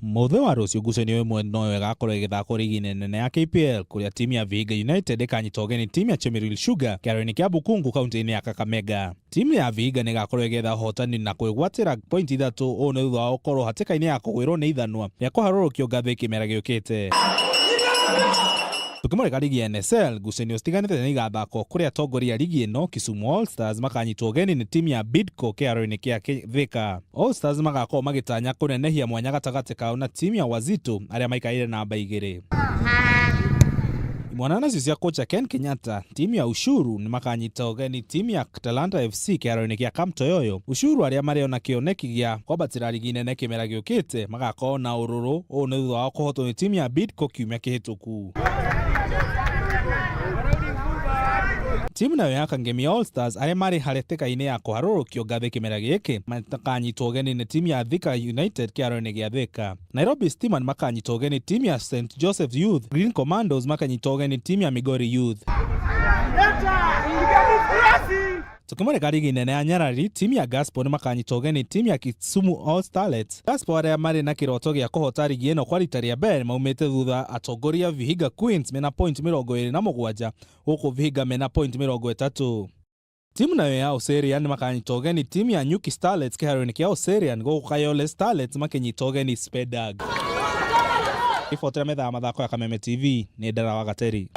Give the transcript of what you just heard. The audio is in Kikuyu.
Mũthĩ wa rũciũ ngucanio ĩmwe noyo ĩgakorwo ĩgĩthakwo rigi-inĩ nene ya KPL kũrĩa timu ya Vihiga United ĩkanyita ũgeni timu ya Chemelil Sugar kĩharo-inĩ kĩa Bukungu kaunti-inĩ ya Kakamega. Timu ya Vihiga nĩ ĩgakorwo ĩgĩetha ũhotani na kwĩgwatĩra pointi ithatũ ũũ nĩ thutha wa gũkorwo hatĩka-inĩ ya kũgwĩrwo nĩ ithanwa rĩa kũharũrũkio ngathĩ kĩmera gĩũkĩte. Tũkĩmũrĩka rigi ya NSL, ngucanio citiganĩte nĩ igathakwo kũrĩa atongoria a rigi ĩno Kisumu All Stars makanyitwo ũgeni nĩ timu ya Bidco kĩharo-inĩ kĩa Thika. All Stars magakorwo magĩtanya kũnenehia mwanya gatagatĩ kao na timu ya Wazito arĩa maikarĩire namba igĩrĩ. Imwana nacio cia kocha Ken Kenyatta, timu ya Ushuru nĩ makanyita ũgeni timu ya Talanta FC kĩharo-inĩ kĩa Camp Toyoyo. Ushuru arĩa marĩ ona kĩoneki gĩa kwambatĩra rigi nene kĩmera gĩũkĩte magakorwo na ũrũrũ, ũũ nĩ thutha wao kũhotwo nĩ timu ya Bidco kiumia kĩhĩtũku. Timu nayo ya Kangemi All Stars arĩa marĩ hatĩka-inĩ ya kũharũrũkio ngathĩ kĩmera gĩkĩ makanyitwo ũgeni nĩ timu ya Thika United kĩharo-inĩ gĩa Thika. Nairobi Stima nĩ makanyita ũgeni timu ya St Joseph Youth, Green Commandos makanyita ũgeni timu ya Migori Youth. Tũkĩmũrĩka rigi nene ya Nyarari, timu ya Gaspo nĩ makanyita ũgeni timu ya Kisumu All Starlets. Gaspo arĩa marĩ na kĩroto gĩa kũhota rigi ĩno kwa rita rĩa mbere maumĩte thutha atongoria Vihiga Queens mena point 27 gũkũ Vihiga mena point 30. Timu nayo ya Oserian makanyita ũgeni timu ya Nyuki Starlets kĩharo-inĩ kĩa Oserian gũkũ Kayole Starlets makĩnyita ũgeni Spedag. Ribotera metha ya mathako ya Kameme TV nĩ Ndara wa Gateri.